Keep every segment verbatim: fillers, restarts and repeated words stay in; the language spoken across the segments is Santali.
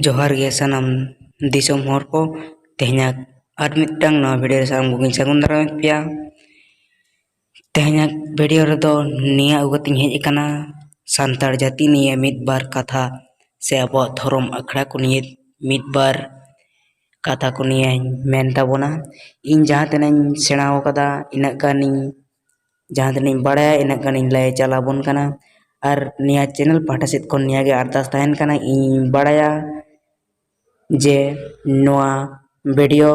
ᱡᱚᱦᱟᱨ ᱜᱮ ᱥᱟᱱᱟᱢ ᱫᱤᱥᱚᱢ ᱦᱚᱲ ᱠᱚ᱾ ᱛᱮᱦᱮᱧᱟᱜ ᱟᱨ ᱢᱤᱫᱴᱟᱝ ᱱᱟᱣᱟ ᱵᱷᱤᱰᱤᱭᱳ ᱨᱮ ᱥᱟᱱᱟᱢ ᱠᱚᱜᱮᱧ ᱥᱟᱹᱜᱩᱱ ᱫᱟᱨᱟᱢᱮᱫ ᱯᱮᱭᱟ᱾ ᱛᱮᱦᱮᱧᱟᱜ ᱵᱷᱤᱰᱤᱭᱳ ᱨᱮᱫᱚ ᱱᱤᱭᱟᱹ ᱟᱹᱜᱩ ᱠᱟᱛᱮᱧ ᱦᱮᱡ ᱟᱠᱟᱱᱟ, ᱥᱟᱱᱛᱟᱲ ᱡᱟᱹᱛᱤ ᱱᱤᱭᱮ ᱢᱤᱫ ᱵᱟᱨ ᱠᱟᱛᱷᱟ ᱥᱮ ᱟᱵᱚᱣᱟᱜ ᱫᱷᱚᱨᱚᱢ ᱟᱠᱷᱲᱟ ᱠᱚ ᱱᱤᱭᱮ ᱢᱤᱫ ᱵᱟᱨ ᱠᱟᱛᱷᱟ ᱠᱚ ᱱᱤᱭᱮᱧ ᱢᱮᱱ ᱛᱟᱵᱚᱱᱟ᱾ ᱤᱧ ᱡᱟᱦᱟᱸ ᱛᱤᱱᱟᱹᱜ ᱤᱧ ᱥᱮᱬᱟ ᱟᱠᱟᱫᱟ, ᱤᱱᱟᱹᱜ ᱜᱟᱱᱤᱧ ᱡᱟᱦᱟᱸ ᱛᱤᱱᱟᱹᱜ ᱤᱧ ᱵᱟᱲᱟᱭᱟ, ᱤᱱᱟᱹᱜ ᱜᱟᱱᱤᱧ ᱞᱟᱹᱭ ᱪᱟᱞᱟᱵᱚᱱ ᱠᱟᱱᱟ᱾ ᱟᱨ ᱱᱤᱭᱟᱹ ᱪᱮᱱᱮᱞ ᱯᱟᱦᱴᱟ ᱥᱮᱫ ᱠᱷᱚᱱ ᱱᱤᱭᱟᱹ ᱜᱮ ᱟᱨᱫᱟᱥ ᱛᱟᱦᱮᱱ ᱠᱟᱱᱟ, ᱤᱧ ᱵᱟᱲᱟᱭᱟ ᱡᱮ ᱱᱚᱣᱟ ᱵᱷᱤᱰᱤᱭᱳ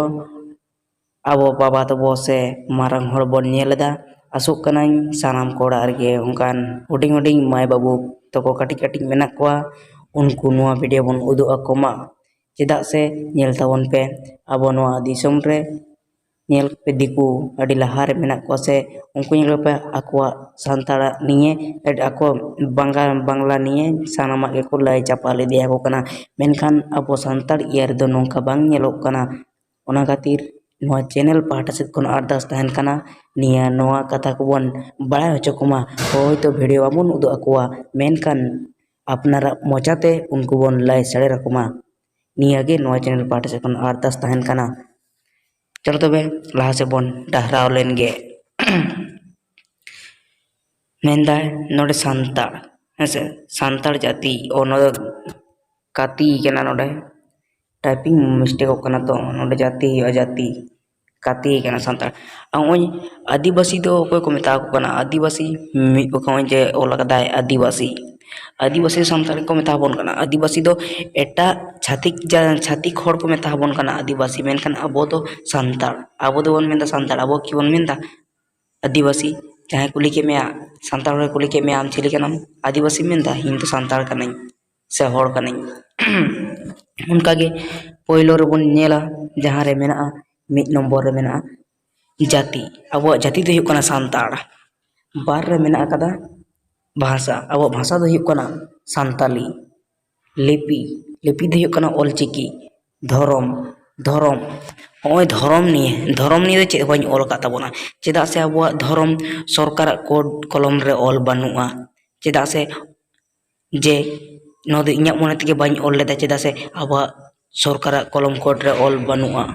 ᱟᱵᱚ ᱵᱟᱵᱟ ᱛᱟᱵᱚ ᱥᱮ ᱢᱟᱨᱟᱝ ᱦᱚᱲ ᱵᱚᱱ ᱧᱮᱞ ᱮᱫᱟ᱾ ᱟᱥᱚᱜ ᱠᱟᱹᱱᱟᱹᱧ ᱥᱟᱱᱟᱢ ᱠᱚ ᱚᱲᱟᱜ ᱨᱮᱜᱮ ᱚᱱᱠᱟᱱ ᱦᱩᱰᱤᱧ ᱦᱩᱰᱤᱧ ᱢᱟᱹᱭ ᱵᱟᱹᱵᱩ ᱛᱟᱠᱚ ᱠᱟᱹᱴᱤᱡ ᱠᱟᱹᱴᱤᱡ ᱢᱮᱱᱟᱜ ᱠᱚᱣᱟ, ᱩᱱᱠᱩ ᱱᱚᱣᱟ ᱵᱷᱤᱰᱤᱭᱳ ᱵᱚᱱ ᱩᱫᱩᱜ ᱟᱠᱚ ᱢᱟ᱾ ᱪᱮᱫᱟᱜ ᱥᱮ ᱧᱮᱞ ᱛᱟᱵᱚᱱ ᱯᱮ, ᱟᱵᱚ ᱱᱚᱣᱟ ᱫᱤᱥᱚᱢ ᱨᱮ ᱧᱮᱞ ᱯᱮ, ᱫᱤᱠᱩ ᱟᱹᱰᱤ ᱞᱟᱦᱟ ᱨᱮ ᱢᱮᱱᱟᱜ ᱠᱚᱣᱟ ᱥᱮ ᱩᱱᱠᱩ ᱧᱮᱞ ᱯᱮ, ᱟᱠᱚᱣᱟᱜ ᱥᱟᱱᱛᱟᱲᱟᱜ ᱱᱤᱭᱮ, ᱟᱠᱚ ᱵᱟᱝᱜᱟ-, ᱵᱟᱝᱞᱟ ᱱᱤᱭᱮ ᱥᱟᱱᱟᱢᱟᱜ ᱜᱮᱠᱚ ᱞᱟᱹᱭ ᱪᱟᱯᱟᱞ ᱤᱫᱤᱭᱟᱠᱚ ᱠᱟᱱᱟ᱾ ᱢᱮᱱᱠᱷᱟᱱ ᱟᱵᱚ ᱥᱟᱱᱛᱟᱲ ᱤᱭᱟᱹ ᱨᱮᱫᱚ ᱱᱚᱝᱠᱟ ᱵᱟᱝ ᱧᱮᱞᱚᱜ ᱠᱟᱱᱟ᱾ ᱚᱱᱟ ᱠᱷᱟᱹᱛᱤᱨ ᱱᱚᱣᱟ ᱪᱮᱱᱮᱞ ᱯᱟᱦᱴᱟ ᱥᱮᱫ ᱠᱷᱚᱱ ᱟᱨᱫᱟᱥ ᱛᱟᱦᱮᱱ ᱠᱟᱱᱟ, ᱱᱤᱭᱟᱹ ᱱᱚᱣᱟ ᱠᱟᱛᱷᱟ ᱠᱚᱵᱚᱱ ᱵᱟᱲᱟᱭ ᱦᱚᱪᱚ ᱠᱚᱢᱟ᱾ ᱦᱳᱭᱛᱳ ᱵᱷᱤᱰᱤᱭᱳ ᱵᱟᱵᱚᱱ ᱩᱫᱩᱜ ᱟᱠᱚᱣᱟ, ᱢᱮᱱᱠᱷᱟᱱ ᱟᱯᱱᱟᱨᱟᱜ ᱢᱚᱪᱟᱛᱮ ᱩᱱᱠᱩ ᱵᱚᱱ ᱞᱟᱹᱭ ᱥᱟᱰᱮ ᱟᱠᱚᱢᱟ᱾ ᱱᱤᱭᱟᱹ ᱜᱮ ᱱᱚᱣᱟ ᱪᱮᱱᱮᱞ ᱯᱟᱦᱴᱟ ᱥᱮᱫ ᱠᱷᱚᱱ ᱟᱨᱫᱟᱥ ᱛᱟᱦᱮᱱ ᱠᱟᱱᱟ᱾ ᱪᱚᱞᱚ ᱛᱚᱵᱮ ᱞᱟᱦᱟ ᱥᱮᱫ ᱵᱚᱱ ᱰᱟᱦᱨᱟᱣ ᱞᱮᱱ ᱜᱮ᱾ ᱢᱮᱱᱫᱟᱭ ᱱᱚᱰᱮ ᱥᱟᱱᱛᱟᱲ, ᱦᱮᱸᱥᱮ, ᱥᱟᱱᱛᱟᱲ ᱡᱟᱹᱛᱤ, ᱚ, ᱱᱚᱰᱮ ᱠᱟᱹᱛᱤ ᱠᱟᱱᱟ, ᱱᱚᱰᱮ ᱴᱟᱭᱯᱤᱝ ᱢᱤᱥᱴᱮᱠᱚᱜ ᱠᱟᱱᱟ, ᱛᱚ ᱱᱚᱰᱮ ᱡᱟᱹᱛᱤ ᱦᱩᱭᱩᱜᱼᱟ, ᱡᱟᱹᱛᱤ, ᱠᱟᱹᱛᱤ ᱠᱟᱱᱟ ᱥᱟᱱᱛᱟᱲ᱾ ᱟᱨ ᱱᱚᱜᱼᱚᱭ ᱟᱹᱫᱤᱵᱟᱹᱥᱤ ᱫᱚ ᱚᱠᱚᱭ ᱠᱚ ᱢᱮᱛᱟ ᱠᱚ ᱠᱟᱱᱟ? ᱟᱹᱫᱤᱵᱟᱹᱥᱤ ᱢᱤᱫ ᱵᱟᱠᱷᱟᱱ ᱱᱚᱜᱼᱚᱭ ᱡᱮ ᱚᱞ ᱟᱠᱟᱫᱟᱭ ᱟᱹᱫᱤᱵᱟᱹᱥᱤ, ᱟᱹᱫᱤᱵᱟᱹᱥᱤ ᱥᱟᱱᱛᱟᱲ ᱜᱮᱠᱚ ᱢᱮᱛᱟ ᱵᱚᱱ ᱠᱟᱱᱟ᱾ ᱟᱹᱫᱤᱵᱟᱹᱥᱤ ᱫᱚ ᱮᱴᱟᱜ ᱪᱷᱟᱹᱛᱤᱠ ᱡᱟ-, ᱪᱷᱟᱹᱛᱤᱠ ᱦᱚᱲ ᱠᱚ ᱢᱮᱛᱟ ᱵᱚᱱ ᱠᱟᱱᱟ ᱟᱹᱫᱤᱵᱟᱹᱥᱤ, ᱢᱮᱱᱠᱷᱟᱱ ᱟᱵᱚ ᱫᱚ ᱥᱟᱱᱛᱟᱲ, ᱟᱵᱚ ᱫᱚᱵᱚᱱ ᱢᱮᱱᱫᱟ ᱥᱟᱱᱛᱟᱲ, ᱟᱵᱚ ᱠᱤ ᱵᱚᱱ ᱢᱮᱱᱫᱟ ᱟᱹᱫᱤᱵᱟᱹᱥᱤ? ᱡᱟᱦᱟᱸᱭ ᱠᱩᱞᱤ ᱠᱮᱫ ᱢᱮᱭᱟ, ᱥᱟᱱᱛᱟᱲ ᱦᱚᱲᱮ ᱠᱩᱞᱤ ᱠᱮᱫ ᱢᱮᱭᱟ, "ᱟᱢ ᱪᱤᱞᱤ ᱠᱟᱱᱟᱢ?" ᱟᱹᱫᱤᱵᱟᱹᱥᱤᱢ ᱢᱮᱱᱫᱟ, "ᱤᱧ ᱫᱚ ᱥᱟᱱᱛᱟᱲ ᱠᱟᱹᱱᱟᱹᱧ ᱥᱮ ᱦᱚᱲ ᱠᱟᱹᱱᱟᱹᱧ᱾" ᱚᱱᱠᱟᱜᱮ ᱯᱳᱭᱞᱳ ᱨᱮᱵᱚᱱ ᱧᱮᱞᱟ, ᱡᱟᱦᱟᱸ ᱨᱮ ᱢᱮᱱᱟᱜᱼᱟ, ᱢᱤᱫ ᱱᱚᱢᱵᱚᱨ ᱨᱮ ᱢᱮᱱᱟᱜᱼᱟ ᱡᱟᱹᱛᱤ᱾ ᱟᱵᱚᱣᱟᱜ ᱡᱟᱹᱛᱤ ᱫᱚ ᱦᱩᱭᱩᱜ ᱠᱟᱱᱟ ᱥᱟᱱᱛᱟᱲ᱾ ᱵᱟᱨ ᱨᱮ ᱢᱮᱱᱟᱜ ᱟᱠᱟᱫᱟ ᱵᱷᱟᱥᱟ᱾ ᱟᱵᱚᱣᱟᱜ ᱵᱷᱟᱥᱟ ᱫᱚ ᱦᱩᱭᱩᱜ ᱠᱟᱱᱟ ᱥᱟᱱᱛᱟᱞᱤ᱾ ᱞᱤᱯᱤ, ᱞᱤᱯᱤ ᱫᱚ ᱦᱩᱭᱩᱜ ᱠᱟᱱᱟ ᱚᱞᱪᱤᱠᱤ᱾ ᱫᱷᱚᱨᱚᱢ, ᱫᱷᱚᱨᱚᱢ, ᱱᱚᱜᱼᱚᱭ ᱫᱷᱚᱨᱚᱢ ᱱᱤᱭᱮ, ᱫᱷᱚᱨᱚᱢ ᱱᱤᱭᱮ ᱫᱚ ᱪᱮᱫ ᱦᱚᱸ ᱵᱟᱹᱧ ᱚᱞ ᱟᱠᱟᱫ ᱛᱟᱵᱚᱱᱟ, ᱪᱮᱫᱟᱜ ᱥᱮ ᱟᱵᱚᱣᱟᱜ ᱫᱷᱚᱨᱚᱢ ᱥᱚᱨᱠᱟᱨᱟᱜ ᱠᱳᱰ ᱠᱚᱞᱚᱢ ᱨᱮ ᱚᱞ ᱵᱟᱹᱱᱩᱜᱼᱟ᱾ ᱪᱮᱫᱟᱜ ᱥᱮ ᱡᱮ ᱱᱚᱣᱟ ᱫᱚ ᱤᱧᱟᱹᱜ ᱢᱚᱱᱮ ᱛᱮᱜᱮ ᱵᱟᱹᱧ ᱚᱞ ᱞᱮᱫᱟ, ᱪᱮᱫᱟᱜ ᱥᱮ ᱟᱵᱚᱣᱟᱜ ᱥᱚᱨᱠᱟᱨᱟᱜ ᱠᱚᱞᱚᱢ ᱠᱳᱰ ᱨᱮ ᱚᱞ ᱵᱟᱹᱱᱩᱜᱼᱟ᱾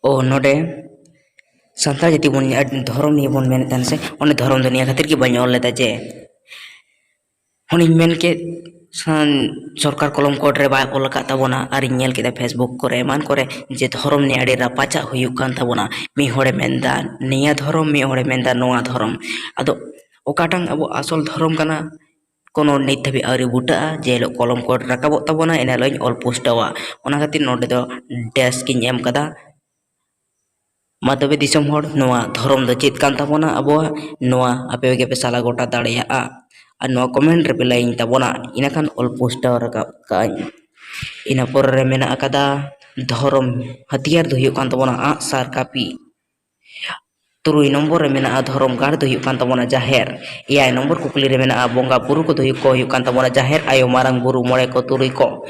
ᱚ, ᱱᱚᱰᱮ ᱥᱟᱱᱛᱟᱲ ᱡᱟᱹᱛᱤ ᱵᱚᱱ, ᱫᱷᱚᱨᱚᱢ ᱱᱤᱭᱮ ᱵᱚᱱ ᱢᱮᱱᱮᱫ ᱛᱟᱦᱮᱱ ᱥᱮ, ᱚᱸᱰᱮ ᱫᱷᱚᱨᱚᱢ ᱫᱚ ᱱᱤᱭᱟᱹ ᱠᱷᱟᱹᱛᱤᱨ ᱜᱮ ᱵᱟᱹᱧ ᱚᱞ ᱞᱮᱫᱟ ᱡᱮ ᱚᱱᱮᱧ ᱢᱮᱱ ᱠᱮᱫ, ᱥᱟᱱ-, ᱥᱚᱨᱠᱟᱨ ᱠᱚᱞᱚᱢ ᱠᱳᱰ ᱨᱮ ᱵᱟᱭ ᱚᱞ ᱟᱠᱟᱫ ᱛᱟᱵᱚᱱᱟ, ᱟᱨᱤᱧ ᱧᱮᱞ ᱠᱮᱫᱟ Facebook ᱠᱚᱨᱮ ᱮᱢᱟᱱ ᱠᱚᱨᱮ ᱡᱮ ᱫᱷᱚᱨᱚᱢ ᱱᱤᱭᱮ ᱟᱹᱰᱤ ᱨᱟᱯᱟᱪᱟᱜ ᱦᱩᱭᱩᱜ ᱠᱟᱱ ᱛᱟᱵᱚᱱᱟ᱾ ᱢᱤᱫ ᱦᱚᱲᱮ ᱢᱮᱱᱫᱟ ᱱᱤᱭᱟᱹ ᱫᱷᱚᱨᱚᱢ, ᱢᱤᱫ ᱦᱚᱲᱮ ᱢᱮᱱᱫᱟ ᱱᱚᱣᱟ ᱫᱷᱚᱨᱚᱢ᱾ ᱟᱫᱚ ᱚᱠᱟᱴᱟᱝ ᱟᱵᱚ ᱟᱥᱚᱞ ᱫᱷᱚᱨᱚᱢ ᱠᱟᱱᱟ, ᱠᱳᱱᱳ ᱱᱤᱛ ᱫᱷᱟᱹᱵᱤᱡ ᱟᱹᱣᱨᱤ ᱵᱩᱴᱟᱹᱜᱼᱟ᱾ ᱡᱮ ᱦᱤᱞᱳᱜ ᱠᱚᱞᱚᱢ ᱠᱳᱰ ᱨᱟᱠᱟᱵᱚᱜ ᱛᱟᱵᱚᱱᱟ, ᱤᱱᱟᱹ ᱦᱤᱞᱳᱜ ᱤᱧ ᱚᱞ ᱯᱳᱥᱴᱟᱣᱟ᱾ ᱚᱱᱟ ᱠᱷᱟᱹᱛᱤᱨ ᱱᱚᱰᱮ ᱫᱚ ᱰᱮᱥᱠ ᱤᱧ ᱮᱢ ᱠᱟᱫᱟ᱾ ᱢᱟ ᱛᱚᱵᱮ ᱫᱤᱥᱚᱢ ᱦᱚᱲ, ᱱᱚᱣᱟ ᱫᱷᱚᱨᱚᱢ ᱫᱚ ᱪᱮᱫ ᱠᱟᱱ ᱛᱟᱵᱚᱱᱟ ᱟᱵᱚᱣᱟᱜ? ᱱᱚᱣᱟ ᱟᱯᱮ ᱜᱮ ᱯᱮ ᱥᱟᱞᱟ ᱜᱚᱴᱟ ᱫᱟᱲᱮᱭᱟᱜᱼᱟ᱾ ᱟᱨ ᱱᱚᱣᱟ ᱠᱚᱢᱮᱱᱴ ᱨᱮᱯᱮ ᱞᱟᱹᱭᱟᱹᱧ ᱛᱟᱵᱚᱱᱟ, ᱤᱱᱟᱹᱠᱷᱟᱱ ᱚᱞ ᱯᱳᱥᱴᱟᱣ ᱨᱟᱠᱟᱵ ᱠᱟᱜᱼᱟᱹᱧ᱾ ᱤᱱᱟᱹ ᱯᱚᱨᱮ ᱨᱮ ᱢᱮᱱᱟᱜ ᱟᱠᱟᱫᱟ ᱫᱷᱚᱨᱚᱢ ᱦᱟᱹᱛᱤᱭᱟᱹᱨ ᱫᱚ ᱦᱩᱭᱩᱜ ᱠᱟᱱ ᱛᱟᱵᱚᱱᱟ ᱟᱸᱜ, ᱥᱟᱨ, ᱠᱟᱹᱯᱤ᱾ ᱛᱩᱨᱩᱭ ᱱᱚᱢᱵᱚᱨ ᱨᱮ ᱢᱮᱱᱟᱜᱼᱟ ᱫᱷᱚᱨᱚᱢ ᱜᱟᱲ ᱫᱚ ᱦᱩᱭᱩᱜ ᱠᱟᱱ ᱛᱟᱵᱚᱱᱟ ᱡᱟᱦᱮᱨ᱾ ᱮᱭᱟᱭ ᱱᱚᱢᱵᱚᱨ ᱠᱩᱠᱞᱤ ᱨᱮ ᱢᱮᱱᱟᱜᱼᱟ ᱵᱚᱸᱜᱟ ᱵᱩᱨᱩ ᱠᱚᱫᱚ ᱦᱩᱭᱩᱜ ᱠᱚ ᱦᱩᱭᱩᱜ ᱠᱟᱱ ᱛᱟᱵᱚᱱᱟ ᱡᱟᱦᱮᱨ ᱟᱭᱳ, ᱢᱟᱨᱟᱝ ᱵᱩᱨᱩ, ᱢᱚᱬᱮ ᱠᱚ, ᱛᱩᱨᱩᱭ ᱠᱚ᱾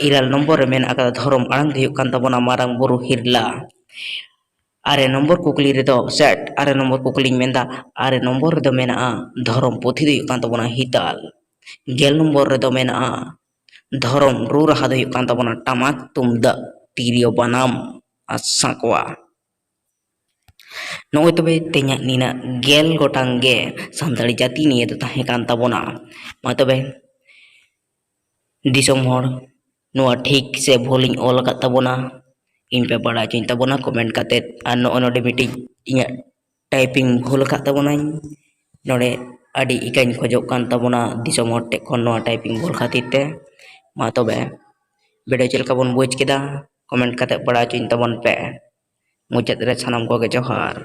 ᱤᱨᱟᱹᱞ ᱱᱚᱢᱵᱚᱨ ᱨᱮ ᱢᱮᱱᱟᱜ ᱟᱠᱟᱫᱟ ᱫᱷᱚᱨᱚᱢ ᱟᱲᱟᱝ ᱫᱚ ᱦᱩᱭᱩᱜ ᱠᱟᱱ ᱛᱟᱵᱚᱱᱟ ᱢᱟᱨᱟᱝ ᱵᱩᱨᱩ ᱦᱤᱨᱞᱟ᱾ ᱟᱨᱮ ᱱᱚᱢᱵᱚᱨ ᱠᱩᱠᱞᱤ ᱨᱮᱫᱚ ᱥᱮᱴ, ᱟᱨᱮ ᱱᱚᱢᱵᱚᱨ ᱠᱩᱠᱞᱤᱧ ᱢᱮᱱᱫᱟ, ᱟᱨᱮ ᱱᱚᱢᱵᱚᱨ ᱨᱮᱫᱚ ᱢᱮᱱᱟᱜᱼᱟ ᱫᱷᱚᱨᱚᱢ ᱯᱩᱛᱷᱤ ᱫᱚ ᱦᱩᱭᱩᱜ ᱠᱟᱱ ᱛᱟᱵᱚᱱᱟ ᱦᱤᱛᱟᱞ᱾ ᱜᱮᱞ ᱱᱚᱢᱵᱚᱨ ᱨᱮᱫᱚ ᱢᱮᱱᱟᱜᱼᱟ ᱫᱷᱚᱨᱚᱢ ᱨᱩ ᱨᱟᱦᱟ ᱫᱚ ᱦᱩᱭᱩᱜ ᱠᱟᱱ ᱛᱟᱵᱚᱱᱟ ᱴᱟᱢᱟᱠ, ᱛᱩᱢᱫᱟᱜ, ᱛᱤᱨᱭᱳ, ᱵᱟᱱᱟᱢ ᱟᱨ ᱥᱟᱸᱠᱣᱟ᱾ ᱱᱚᱜᱼᱚᱭ ᱛᱚᱵᱮ ᱛᱮᱦᱮᱧᱟᱜ ᱱᱤᱱᱟᱹᱜ ᱜᱮᱞ ᱜᱚᱴᱟᱝ ᱜᱮ ᱥᱟᱱᱛᱟᱲᱤ ᱡᱟᱹᱛᱤ ᱱᱤᱭᱮ ᱫᱚ ᱛᱟᱦᱮᱸ ᱠᱟᱱ ᱛᱟᱵᱚᱱᱟ᱾ ᱢᱟ ᱛᱚᱵᱮ ᱫᱤᱥᱚᱢ ᱦᱚᱲ, ᱱᱚᱣᱟ ᱴᱷᱤᱠ ᱥᱮ ᱵᱷᱩᱞᱤᱧ ᱚᱞ ᱟᱠᱟᱫ ᱛᱟᱵᱚᱱᱟ, ᱤᱧ ᱯᱮ ᱵᱟᱲᱟᱭ ᱦᱚᱪᱚᱧ ᱛᱟᱵᱚᱱᱟ ᱠᱚᱢᱮᱱᱴ ᱠᱟᱛᱮᱫ᱾ ᱟᱨ ᱱᱚᱜᱼᱚᱭ ᱱᱚᱰᱮ ᱢᱤᱫᱴᱤᱡ ᱤᱧᱟᱹᱜ ᱴᱟᱭᱯᱤᱝ ᱵᱷᱩᱞ ᱟᱠᱟᱫ ᱛᱟᱵᱚᱱᱟᱹᱧ᱾ ᱱᱚᱰᱮ ᱟᱹᱰᱤ ᱤᱠᱟᱹᱧ ᱠᱷᱚᱡᱚᱜ ᱠᱟᱱ ᱛᱟᱵᱚᱱᱟ ᱫᱤᱥᱚᱢ ᱦᱚᱲ ᱴᱷᱮᱱ ᱠᱷᱚᱱ ᱱᱚᱣᱟ ᱴᱟᱭᱯᱤᱝ ᱵᱷᱩᱞ ᱠᱷᱟᱹᱛᱤᱨ ᱛᱮ᱾ ᱢᱟ ᱛᱚᱵᱮ ᱵᱷᱤᱰᱤᱭᱳ ᱪᱮᱫ ᱞᱮᱠᱟ ᱵᱚᱱ ᱵᱩᱡᱽ ᱠᱮᱫᱟ, ᱠᱚᱢᱮᱱᱴ ᱠᱟᱛᱮᱫ ᱵᱟᱲᱟᱭ ᱦᱚᱪᱚᱧ ᱛᱟᱵᱚᱱ ᱯᱮ᱾ ᱢᱩᱪᱟᱹᱫ ᱨᱮ ᱥᱟᱱᱟᱢ ᱠᱚᱜᱮ ᱡᱚᱦᱟᱨ᱾